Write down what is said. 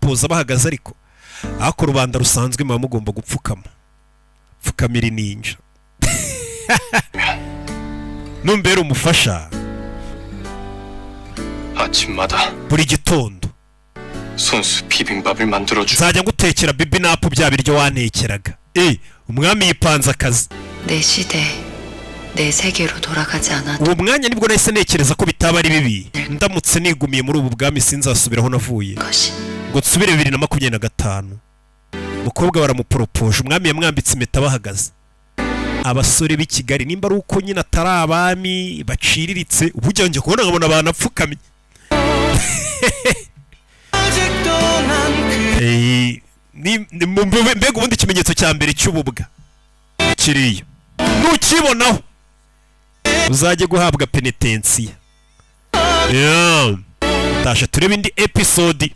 Baporopoza bahagaze, ariko rubanda rusanzwe muba mugomba gupfukama. Pfukamira ininja numbera umufasha. 아침마다 Buri gitondo 손수 비빔밥을 만들어주. nzajya ngutekera bibimbap, bya biryo wantekeraga. Umwami yipanze akazi. 내 시대, 내 세계로 돌아가지 않아도 Uwo mwanya nibwo nahise ntekereza ko bitaba ari bibi ndamutse nigumiye muri ubu bwami, sinzasubira aho navuye 것이 ngo nsubire 2025. Umukobwa baramuporopoje, umwami yamwambitse impeta bahagaze. Abasore b'i Kigali, nimba ari uko nyine atari abami baciriritse, ubu ujya kubona nkabona abantu apfukamye. 아직도 난 그 Mbega ubundi ikimenyetso cya mbere cy'ububwa kiriya nukibonaho uzajye guhabwa penetensiya. Yeah. Tasha turebe indi episode.